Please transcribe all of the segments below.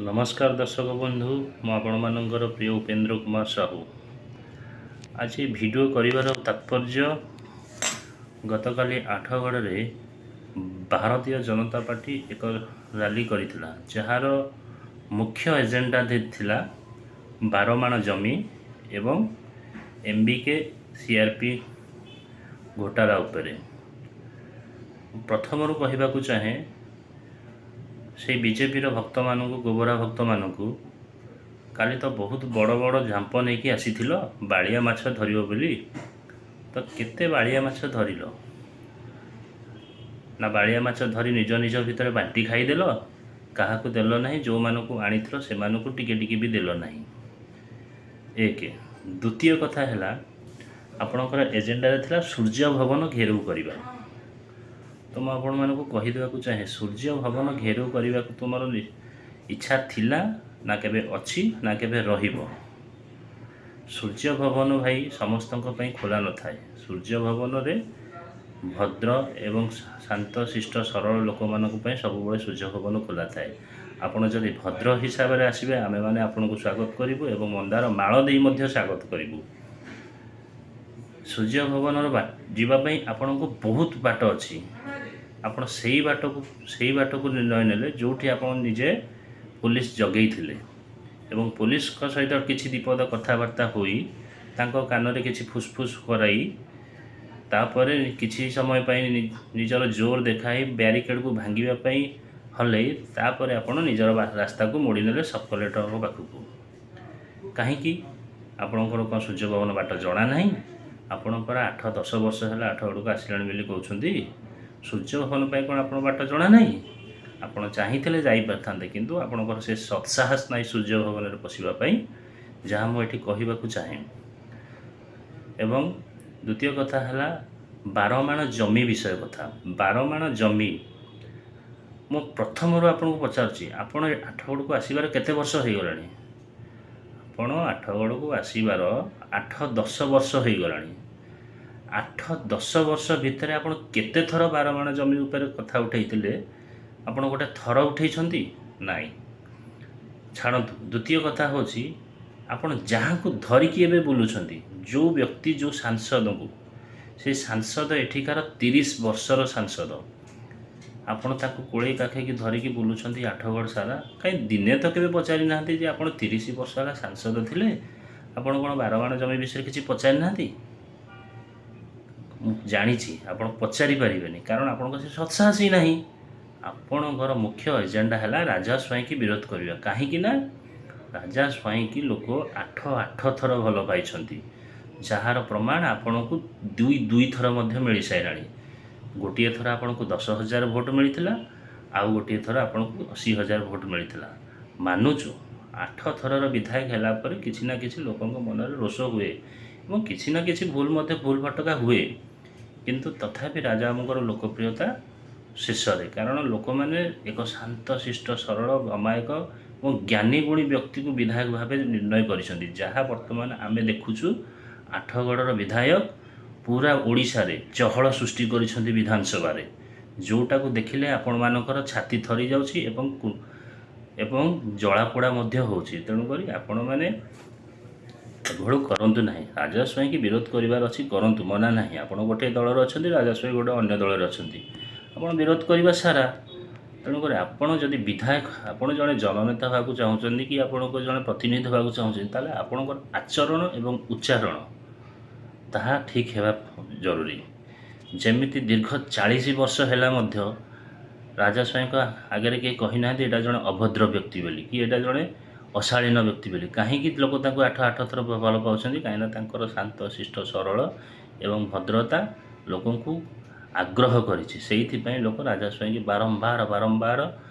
ନମସ୍କାର ଦର୍ଶକ ବନ୍ଧୁ, ମୁଁ ଆପଣମାନଙ୍କର ପ୍ରିୟ ଉପେନ୍ଦ୍ର କୁମାର ସାହୁ। ଆଜି ଭିଡ଼ିଓ କରିବାର ତାତ୍ପର୍ଯ୍ୟ, ଗତକାଲି ଆଠଗଡ଼ରେ ଭାରତୀୟ ଜନତା ପାର୍ଟି ଏକ ରାଲି କରିଥିଲା, ଯାହାର ମୁଖ୍ୟ ଏଜେଣ୍ଡା ଥିଲା ବାରମାଣ ଜମି ଏବଂ ଏମ୍ବିକେ ସିଆର୍ପି ଘୋଟାଲା ଉପରେ। ପ୍ରଥମରୁ କହିବାକୁ ଚାହେଁ ସେଇ ବିଜେପିର ଭକ୍ତମାନଙ୍କୁ, ଗୋବରା ଭକ୍ତମାନଙ୍କୁ, କାଲି ତ ବହୁତ ବଡ଼ ବଡ଼ ଝାମ୍ପ ନେଇକି ଆସିଥିଲ ବାଳିଆ ମାଛ ଧରିବ ବୋଲି, ତ କେତେ ବାଳିଆ ମାଛ ଧରିଲ? ନା ବାଳିଆ ମାଛ ଧରି ନିଜ ନିଜ ଭିତରେ ବାଣ୍ଟି ଖାଇଦେଲ, କାହାକୁ ଦେଲ ନାହିଁ? ଯେଉଁମାନଙ୍କୁ ଆଣିଥିଲ, ସେମାନଙ୍କୁ ଟିକେ ଟିକେ ବି ଦେଲ ନାହିଁ। ଏକ ଦ୍ୱିତୀୟ କଥା ହେଲା, ଆପଣଙ୍କର ଏଜେଣ୍ଡାରେ ଥିଲା ସୂର୍ଯ୍ୟ ଭବନ ଘେରାଉ କରିବା। ତ ମୁଁ ଆପଣମାନଙ୍କୁ କହିଦେବାକୁ ଚାହେଁ, ସୂର୍ଯ୍ୟ ଭବନ ଘେରାଉ କରିବାକୁ ତୁମର ଇଚ୍ଛା ଥିଲା ନା କେବେ ଅଛି ନା କେବେ ରହିବ। ସୂର୍ଯ୍ୟ ଭବନ ଭାଇ ସମସ୍ତଙ୍କ ପାଇଁ ଖୋଲା ନଥାଏ। ସୂର୍ଯ୍ୟ ଭବନରେ ଭଦ୍ର ଏବଂ ଶାନ୍ତ ଶିଷ୍ଟ ସରଳ ଲୋକମାନଙ୍କ ପାଇଁ ସବୁବେଳେ ସୂର୍ଯ୍ୟ ଭବନ ଖୋଲା ଥାଏ। ଆପଣ ଯଦି ଭଦ୍ର ହିସାବରେ ଆସିବେ, ଆମେମାନେ ଆପଣଙ୍କୁ ସ୍ୱାଗତ କରିବୁ ଏବଂ ମନ୍ଦାର ମାଳ ଦେଇ ମଧ୍ୟ ସ୍ୱାଗତ କରିବୁ। ସୂର୍ଯ୍ୟ ଭବନର ଯିବା ପାଇଁ ଆପଣଙ୍କୁ ବହୁତ ବାଟ ଅଛି। ଆପଣ ସେଇ ବାଟକୁ ନିର୍ଣ୍ଣୟ ନେଲେ, ଯେଉଁଠି ଆପଣ ନିଜେ ପୋଲିସ ଜଗେଇଥିଲେ ଏବଂ ପୋଲିସଙ୍କ ସହିତ କିଛି ବିପଦ କଥାବାର୍ତ୍ତା ହୋଇ, ତାଙ୍କ କାନରେ କିଛି ଫୁସଫୁସ କରାଇ, ତାପରେ କିଛି ସମୟ ପାଇଁ ନିଜର ଜୋର ଦେଖାଇ, ବ୍ୟାରିକେଡ଼କୁ ଭାଙ୍ଗିବା ପାଇଁ ହଲେଇ, ତାପରେ ଆପଣ ନିଜର ରାସ୍ତାକୁ ମୋଡ଼ି ନେଲେ ସବ୍ କଲେକ୍ଟରଙ୍କ ପାଖକୁ। କାହିଁକି? ଆପଣଙ୍କର କ'ଣ ସୂର୍ଯ୍ୟ ଭବନ ବାଟ ଜଣା ନାହିଁ? ଆପଣ ପରା 8-10 ବର୍ଷ ହେଲା ଆଠଗଡ଼କୁ ଆସିଲେଣି ବୋଲି କହୁଛନ୍ତି। ସୂର୍ଯ୍ୟ ଭବନ ପାଇଁ କ'ଣ ଆପଣଙ୍କ ବାଟ ଜଣା ନାହିଁ? ଆପଣ ଚାହିଁଥିଲେ ଯାଇପାରିଥାନ୍ତେ, କିନ୍ତୁ ଆପଣଙ୍କର ସେ ସତ୍ସାହସ ନାହିଁ ସୂର୍ଯ୍ୟ ଭବନରେ ପଶିବା ପାଇଁ, ଯାହା ମୁଁ ଏଠି କହିବାକୁ ଚାହେଁ। ଏବଂ ଦ୍ୱିତୀୟ କଥା ହେଲା ବାରମାଣ ଜମି ବିଷୟ କଥା। ବାରମାଣ ଜମି ମୁଁ ପ୍ରଥମରୁ ଆପଣଙ୍କୁ ପଚାରୁଛି, ଆପଣ ଆଠଗଡ଼କୁ ଆସିବାର କେତେ ବର୍ଷ ହେଇଗଲାଣି? ଆପଣ ଆଠଗଡ଼କୁ ଆସିବାର 8-10 ବର୍ଷ ହେଇଗଲାଣି। 8-10 ବର୍ଷ ଭିତରେ ଆପଣ କେତେ ଥର ବାରମାଣ ଜମି ଉପରେ କଥା ଉଠେଇଥିଲେ? ଆପଣ ଗୋଟେ ଥର ଉଠେଇଛନ୍ତି? ନାଇଁ, ଛାଡ଼ନ୍ତୁ। ଦ୍ୱିତୀୟ କଥା ହେଉଛି, ଆପଣ ଯାହାକୁ ଧରିକି ଏବେ ବୁଲୁଛନ୍ତି, ଯେଉଁ ବ୍ୟକ୍ତି, ଯେଉଁ ସାଂସଦଙ୍କୁ, ସେ ସାଂସଦ ଏଠିକାର 30 ବର୍ଷର ସାଂସଦ। ଆପଣ ତାକୁ କୋଳେଇ କାଖେଇକି ଧରିକି ବୁଲୁଛନ୍ତି ଆଠଗଡ଼ ସାରା। କାହିଁ ଦିନେ ତ କେବେ ପଚାରି ନାହାନ୍ତି ଯେ ଆପଣ 30 ବର୍ଷ ହେଲା ସାଂସଦ ଥିଲେ, ଆପଣ କ'ଣ ବାରମାଣ ଜମି ବିଷୟରେ କିଛି ପଚାରି ନାହାନ୍ତି? ମୁଁ ଜାଣିଛି ଆପଣ ପଚାରି ପାରିବେନି, କାରଣ ଆପଣଙ୍କ ସେ ସତ୍ସାହସ ହିଁ ନାହିଁ। ଆପଣଙ୍କର ମୁଖ୍ୟ ଏଜେଣ୍ଡା ହେଲା ରାଜା ସ୍ୱାଇଁକି ବିରୋଧ କରିବା। କାହିଁକି ନା ରାଜା ସ୍ୱାଇଁକି ଲୋକ ଆଠ ଆଠ ଥର ଭଲ ପାଇଛନ୍ତି, ଯାହାର ପ୍ରମାଣ ଆପଣଙ୍କୁ ଦୁଇ ଦୁଇ ଥର ମଧ୍ୟ ମିଳିସାରିଲାଣି। ଗୋଟିଏ ଥର ଆପଣଙ୍କୁ 10,000 ଭୋଟ ମିଳିଥିଲା, ଆଉ ଗୋଟିଏ ଥର ଆପଣଙ୍କୁ 80,000 ଭୋଟ ମିଳିଥିଲା। ମାନୁଛୁ, ଆଠ ଥରର ବିଧାୟକ ହେଲା ପରେ କିଛି ନା କିଛି ଲୋକଙ୍କ ମନରେ ରୋଷ ହୁଏ ଏବଂ କିଛି ନା କିଛି ଭୁଲ ମଧ୍ୟ ଭୁଲ ଭଟକା ହୁଏ। କିନ୍ତୁ ତଥାପି ରାଜାବାବୁଙ୍କର ଲୋକପ୍ରିୟତା ଶେଷରେ, କାରଣ ଲୋକମାନେ ଏକ ଶାନ୍ତ ଶିଷ୍ଟ ସରଳ ଅମାୟିକ ଏବଂ ଜ୍ଞାନୀ ଗୁଣୀ ବ୍ୟକ୍ତିକୁ ବିଧାୟକ ଭାବେ ନିର୍ଣ୍ଣୟ କରିଛନ୍ତି, ଯାହା ବର୍ତ୍ତମାନ ଆମେ ଦେଖୁଛୁ। ଆଠଗଡ଼ର ବିଧାୟକ ପୁରା ଓଡ଼ିଶାରେ ଚହଳ ସୃଷ୍ଟି କରିଛନ୍ତି ବିଧାନସଭାରେ, ଯେଉଁଟାକୁ ଦେଖିଲେ ଆପଣମାନଙ୍କର ଛାତି ଥରି ଯାଉଛି ଏବଂ ଜଳାପୋଡ଼ା ମଧ୍ୟ ହେଉଛି। ତେଣୁକରି ଆପଣମାନେ ଏଭଳି କରନ୍ତୁ ନାହିଁ। ରାଜା ସ୍ୱାଇଁକି ବିରୋଧ କରିବାର ଅଛି, କରନ୍ତୁ, ମନା ନାହିଁ। ଆପଣ ଗୋଟିଏ ଦଳରେ ଅଛନ୍ତି, ରାଜା ସ୍ୱାଇଁ ଗୋଟେ ଅନ୍ୟ ଦଳରେ ଅଛନ୍ତି, ଆପଣ ବିରୋଧ କରିବା ସାରା। ତେଣୁକରି ଆପଣ ଯଦି ବିଧାୟକ, ଆପଣ ଜଣେ ଜନନେତା ହେବାକୁ ଚାହୁଁଛନ୍ତି କି ଆପଣଙ୍କ ଜଣେ ପ୍ରତିନିଧି ହେବାକୁ ଚାହୁଁଛନ୍ତି, ତାହେଲେ ଆପଣଙ୍କର ଆଚରଣ ଏବଂ ଉଚ୍ଚାରଣ ତାହା ଠିକ୍ ହେବା ଜରୁରୀ। ଯେମିତି ଦୀର୍ଘ 40 ବର୍ଷ ହେଲା ମଧ୍ୟ ରାଜା ସ୍ୱାଇଁଙ୍କ ଆଗରେ କେହି କହିନାହାନ୍ତି ଏଇଟା ଜଣେ ଅଭଦ୍ର ବ୍ୟକ୍ତି ବୋଲି କି ଏଇଟା ଜଣେ ଅଶାଳୀନ ବ୍ୟକ୍ତି ବୋଲି। କାହିଁକି ଲୋକ ତାଙ୍କୁ ଆଠ ଆଠ ଥର ଭଲ ପାଉଛନ୍ତି? କାହିଁକିନା ତାଙ୍କର ଶାନ୍ତ ଶିଷ୍ଟ ସରଳ ଏବଂ ଭଦ୍ରତା ଲୋକଙ୍କୁ ଆଗ୍ରହ କରିଛି। ସେଇଥିପାଇଁ ଲୋକ ରାଜା ସ୍ୱାଇଁକି ବାରମ୍ବାର ବାରମ୍ବାର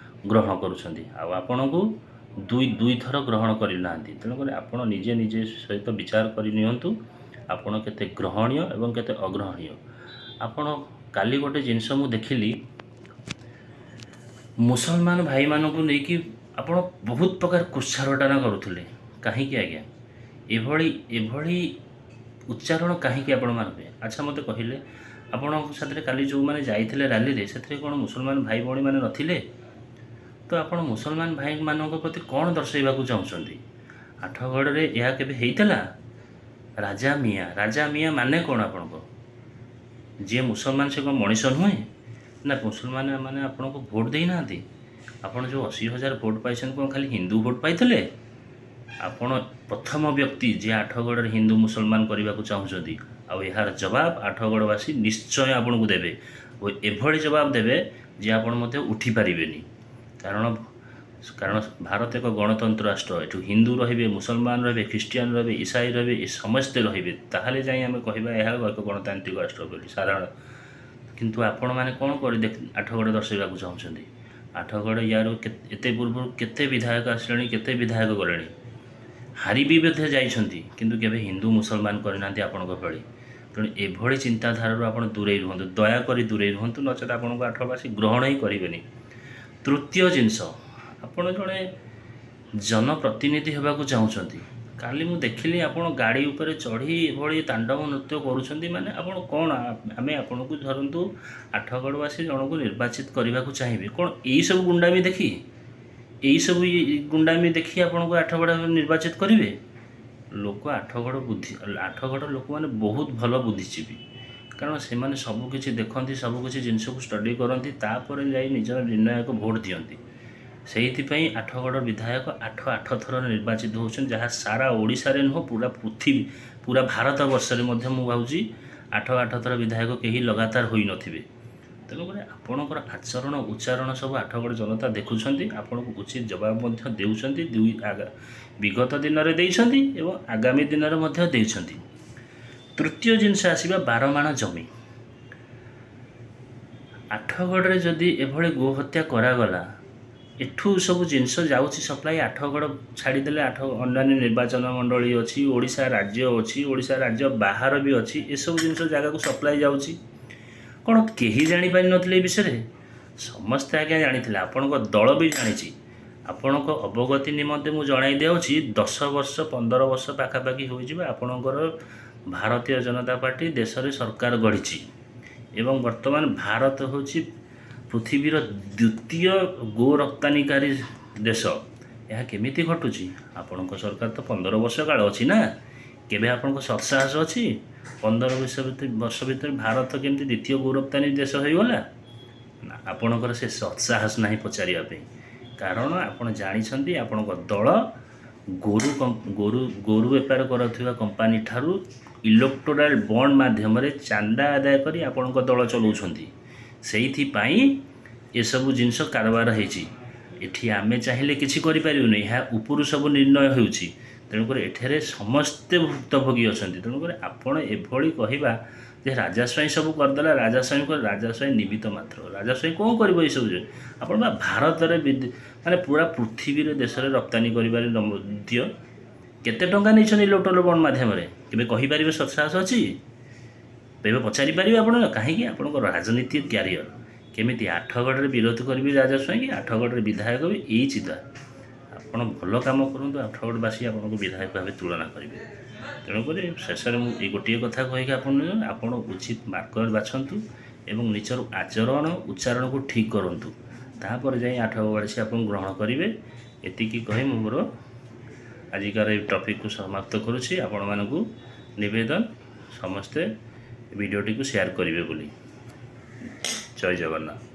ଗ୍ରହଣ କରୁଛନ୍ତି, ଆଉ ଆପଣଙ୍କୁ ଦୁଇ ଦୁଇ ଥର ଗ୍ରହଣ କରିନାହାନ୍ତି। ତେଣୁକରି ଆପଣ ନିଜେ ନିଜେ ସହିତ ବିଚାର କରି ନିଅନ୍ତୁ, ଆପଣ କେତେ ଗ୍ରହଣୀୟ ଏବଂ କେତେ ଅଗ୍ରହଣୀୟ। ଆପଣ କାଲି ଗୋଟେ ଜିନିଷ ମୁଁ ଦେଖିଲି, ମୁସଲମାନ ଭାଇମାନଙ୍କୁ ନେଇକି ଆପଣ ବହୁତ ପ୍ରକାର କୁତ୍ସାରଟନା କରୁଥିଲେ। କାହିଁକି ଆଜ୍ଞା? ଏଭଳି ଏଭଳି ଉଚ୍ଚାରଣ କାହିଁକି ଆପଣ ମାରିବେ? ଆଚ୍ଛା, ମୋତେ କହିଲେ, ଆପଣଙ୍କ ସାଥିରେ କାଲି ଯେଉଁମାନେ ଯାଇଥିଲେ ରାଲିରେ, ସେଥିରେ କ'ଣ ମୁସଲମାନ ଭାଇ ଭଉଣୀମାନେ ନଥିଲେ? ତ ଆପଣ ମୁସଲମାନ ଭାଇମାନଙ୍କ ପ୍ରତି କ'ଣ ଦର୍ଶାଇବାକୁ ଚାହୁଁଛନ୍ତି? ଆଠଗଡ଼ରେ ଏହା କେବେ ହେଇଥିଲା? ରାଜା ମିଆଁ, ରାଜା ମିଆଁ ମାନେ କ'ଣ? ଆପଣଙ୍କ ଯିଏ ମୁସଲମାନ ସେ କ'ଣ ମଣିଷ ନୁହେଁ? ନା ମୁସଲମାନ ମାନେ ଆପଣଙ୍କୁ ଭୋଟ ଦେଇନାହାନ୍ତି? ଆପଣ ଯେଉଁ 80,000 ଭୋଟ ପାଇଛନ୍ତି, କ'ଣ ଖାଲି ହିନ୍ଦୁ ଭୋଟ ପାଇଥିଲେ? ଆପଣ ପ୍ରଥମ ବ୍ୟକ୍ତି ଯିଏ ଆଠଗଡ଼ରେ ହିନ୍ଦୁ ମୁସଲମାନ କରିବାକୁ ଚାହୁଁଛନ୍ତି, ଆଉ ଏହାର ଜବାବ ଆଠଗଡ଼ବାସୀ ନିଶ୍ଚୟ ଆପଣଙ୍କୁ ଦେବେ ଓ ଏଭଳି ଜବାବ ଦେବେ ଯେ ଆପଣ ମଧ୍ୟ ଉଠିପାରିବେନି। କାରଣ ଭାରତ ଏକ ଗଣତନ୍ତ୍ର ରାଷ୍ଟ୍ର। ଏଠୁ ହିନ୍ଦୁ ରହିବେ, ମୁସଲମାନ ରହିବେ, ଖ୍ରୀଷ୍ଟିଆନ ରହିବେ, ଇସାଇ ରହିବେ, ଏ ସମସ୍ତେ ରହିବେ, ତାହେଲେ ଯାଇ ଆମେ କହିବା ଏହା ଏକ ଗଣତାନ୍ତ୍ରିକ ରାଷ୍ଟ୍ର ବୋଲି ସାଧାରଣ। କିନ୍ତୁ ଆପଣମାନେ କ'ଣ କରି ଆଠଗଡ଼ ଦର୍ଶାଇବାକୁ ଚାହୁଁଛନ୍ତି? ଆଠଗଡ଼ ୟାର ଏତେ ପୂର୍ବରୁ କେତେ ବିଧାୟକ ଆସିଲେଣି, କେତେ ବିଧାୟକ ଗଲେଣି, ହାରି ବି ମଧ୍ୟ ଯାଇଛନ୍ତି, କିନ୍ତୁ କେବେ ହିନ୍ଦୁ ମୁସଲମାନ କରିନାହାନ୍ତି ଆପଣଙ୍କ ଭଳି। ତେଣୁ ଏଭଳି ଚିନ୍ତାଧାରାରୁ ଆପଣ ଦୂରେଇ ରୁହନ୍ତୁ, ଦୟାକରି ଦୂରେଇ ରୁହନ୍ତୁ, ନଚେତ ଆପଣଙ୍କୁ ଆଠଗଡ଼ବାସୀ ଗ୍ରହଣ ହିଁ କରିବେନି। ତୃତୀୟ ଜିନିଷ, ଆପଣ ଜଣେ ଜନପ୍ରତିନିଧି ହେବାକୁ ଚାହୁଁଛନ୍ତି। କାଲି ମୁଁ ଦେଖିଲି ଆପଣ ଗାଡ଼ି ଉପରେ ଚଢ଼ି ଏଭଳି ତାଣ୍ଡବ ନୃତ୍ୟ କରୁଛନ୍ତି। ମାନେ ଆପଣ କ'ଣ, ଆମେ ଆପଣଙ୍କୁ ଧରନ୍ତୁ ଆଠଗଡ଼ବାସୀ ଜଣକୁ ନିର୍ବାଚିତ କରିବାକୁ ଚାହିଁବେ, କ'ଣ ଏଇସବୁ ଗୁଣ୍ଡାମି ଦେଖି, ଏଇସବୁ ଗୁଣ୍ଡାମି ଦେଖି ଆପଣଙ୍କୁ ଆଠଗଡ଼ ନିର୍ବାଚିତ କରିବେ ଲୋକ? ଆଠଗଡ଼ ବୁଦ୍ଧି, ଆଠଗଡ଼ ଲୋକମାନେ ବହୁତ ଭଲ ବୁଦ୍ଧିଜୀବୀ, କାରଣ ସେମାନେ ସବୁକିଛି ଦେଖନ୍ତି, ସବୁକିଛି ଜିନିଷକୁ ଷ୍ଟଡ଼ି କରନ୍ତି, ତାପରେ ଯାଇ ନିଜର ନିର୍ଣ୍ଣାୟକ ଭୋଟ ଦିଅନ୍ତି। ସେଇଥିପାଇଁ ଆଠଗଡ଼ ବିଧାୟକ ଆଠ ଆଠ ଥର ନିର୍ବାଚିତ ହେଉଛନ୍ତି, ଯାହା ସାରା ଓଡ଼ିଶାରେ ନୁହଁ, ପୁରା ପୃଥିବୀ, ପୁରା ଭାରତ ବର୍ଷରେ ମଧ୍ୟ ମୁଁ ଭାବୁଛି ଆଠ ଆଠ ଥର ବିଧାୟକ କେହି ଲଗାତାର ହୋଇନଥିବେ। ତେଣୁକରି ଆପଣଙ୍କର ଆଚରଣ ଉଚ୍ଚାରଣ ସବୁ ଆଠଗଡ଼ ଜନତା ଦେଖୁଛନ୍ତି, ଆପଣଙ୍କୁ ଉଚିତ ଜବାବ ମଧ୍ୟ ଦେଉଛନ୍ତି। ଦୁଇ ବିଗତ ଦିନରେ ଦେଇଛନ୍ତି ଏବଂ ଆଗାମୀ ଦିନରେ ମଧ୍ୟ ଦେଇଛନ୍ତି। ତୃତୀୟ ଜିନିଷ ଆସିବା ବାରମାଣ ଜମି। ଆଠଗଡ଼ରେ ଯଦି ଏଭଳି ଗୋ ହତ୍ୟା କରାଗଲା, ଏଠୁ ସବୁ ଜିନିଷ ଯାଉଛି ସପ୍ଲାଇ। ଆଠଗଡ଼ ଛାଡ଼ିଦେଲେ ଅନ୍ୟାନ୍ୟ ନିର୍ବାଚନ ମଣ୍ଡଳୀ ଅଛି, ଓଡ଼ିଶା ରାଜ୍ୟ ଅଛି, ଓଡ଼ିଶା ରାଜ୍ୟ ବାହାର ବି ଅଛି, ଏସବୁ ଜିନିଷ ଜାଗାକୁ ସପ୍ଲାଇ ଯାଉଛି। କ'ଣ କେହି ଜାଣିପାରିନଥିଲେ ଏ ବିଷୟରେ? ସମସ୍ତେ ଆଜ୍ଞା ଜାଣିଥିଲେ, ଆପଣଙ୍କ ଦଳ ବି ଜାଣିଛି। ଆପଣଙ୍କ ଅବଗତି ନିମନ୍ତେ ମୁଁ ଜଣାଇ ଦେଉଛି, 10 ବର୍ଷ 15 ବର୍ଷ ପାଖାପାଖି ହୋଇଯିବ ଆପଣଙ୍କର ଭାରତୀୟ ଜନତା ପାର୍ଟି ଦେଶରେ ସରକାର ଗଢ଼ିଛି ଏବଂ ବର୍ତ୍ତମାନ ଭାରତ ହେଉଛି ପୃଥିବୀର ଦ୍ୱିତୀୟ ଗୋ ରପ୍ତାନିକାରୀ ଦେଶ। ଏହା କେମିତି ଘଟୁଛି? ଆପଣଙ୍କ ସରକାର ତ 15 ବର୍ଷ କାଳ ଅଛି ନା, କେବେ ଆପଣଙ୍କ ସତ୍ସାହସ ଅଛି? 15 ବର୍ଷ ଭିତରେ ଭାରତ କେମିତି ଦ୍ୱିତୀୟ ଗୋ ରପ୍ତାନୀ ଦେଶ ହୋଇଗଲା? ନା, ଆପଣଙ୍କର ସେ ସତ୍ସାହସ ନାହିଁ ପଚାରିବା ପାଇଁ। କାରଣ ଆପଣ ଜାଣିଛନ୍ତି, ଆପଣଙ୍କ ଦଳ ଗୋରୁ ବେପାର କରୁଥିବା କମ୍ପାନୀ ଠାରୁ ଇଲେକ୍ଟୋରାଲ ବଣ୍ଡ ମାଧ୍ୟମରେ ଚାନ୍ଦା ଆଦାୟ କରି ଆପଣଙ୍କ ଦଳ ଚଲାଉଛନ୍ତି। ସେଇଥିପାଇଁ ଏସବୁ ଜିନିଷ କାରବାର ହେଇଛି। ଏଠି ଆମେ ଚାହିଁଲେ କିଛି କରିପାରିବୁନି, ଏହା ଉପରୁ ସବୁ ନିର୍ଣ୍ଣୟ ହେଉଛି। ତେଣୁକରି ଏଠାରେ ସମସ୍ତେ ଭୁକ୍ତଭୋଗୀ ଅଛନ୍ତି। ତେଣୁକରି ଆପଣ ଏଭଳି କହିବା ଯେ ରାଜା ସ୍ୱାଇଁ ସବୁ କରିଦେଲା, ରାଜା ସ୍ୱାଇଁଙ୍କ, ରାଜା ସ୍ୱାଇଁ ନିମିତ୍ତ ମାତ୍ର, ରାଜା ସ୍ୱାଇଁ କ'ଣ କରିବ ଏସବୁ? ଆପଣ ବା ଭାରତରେ ମାନେ ପୁରା ପୃଥିବୀରେ ଦେଶରେ ରପ୍ତାନୀ କରିବାରେ ଦ୍ୱିତୀୟ। କେତେ ଟଙ୍କା ନେଇଛନ୍ତି ଇଲେକ୍ଟୋରାଲ ବଣ୍ଡ ମାଧ୍ୟମରେ, କେବେ କହିପାରିବେ? ସତ୍ସାହସ ଅଛି? କେବେ ପଚାରିପାରିବେ ଆପଣ? କାହିଁକି ଆପଣଙ୍କ ରାଜନୀତି କ୍ୟାରିୟର କେମିତି ଆଠଗଡ଼ରେ ବିରୋଧ କରିବି ରାଜା ସ୍ୱାଇଁକି, ଆଠଗଡ଼ରେ ବିଧାୟକ ବି, ଏଇ ଚିନ୍ତା। ଆପଣ ଭଲ କାମ କରନ୍ତୁ, ଆଠଗଡ଼ବାସୀ ଆପଣଙ୍କୁ ବିଧାୟକ ଭାବେ ତୁଳନା କରିବେ। ତେଣୁକରି ଶେଷରେ ମୁଁ ଏଇ ଗୋଟିଏ କଥା କହିକି ଆପଣ ଉଚିତ ମାର୍କର ବାଛନ୍ତୁ ଏବଂ ନିଜର ଆଚରଣ ଉଚ୍ଚାରଣକୁ ଠିକ୍ କରନ୍ତୁ, ତାପରେ ଯାଇ ଆଠଗଡ଼ବାସୀ ଆପଣଙ୍କୁ ଗ୍ରହଣ କରିବେ। ଏତିକି କହି ମୁଁ ମୋର ଆଜିକାର ଏଇ ଟପିକକୁ ସମାପ୍ତ କରୁଛି। ଆପଣମାନଙ୍କୁ ନିବେଦନ, ସମସ୍ତେ ଭିଡ଼ିଓଟିକୁ ସେୟାର କରିବେ ବୋଲି। ଜୟ ଜଗନ୍ନାଥ।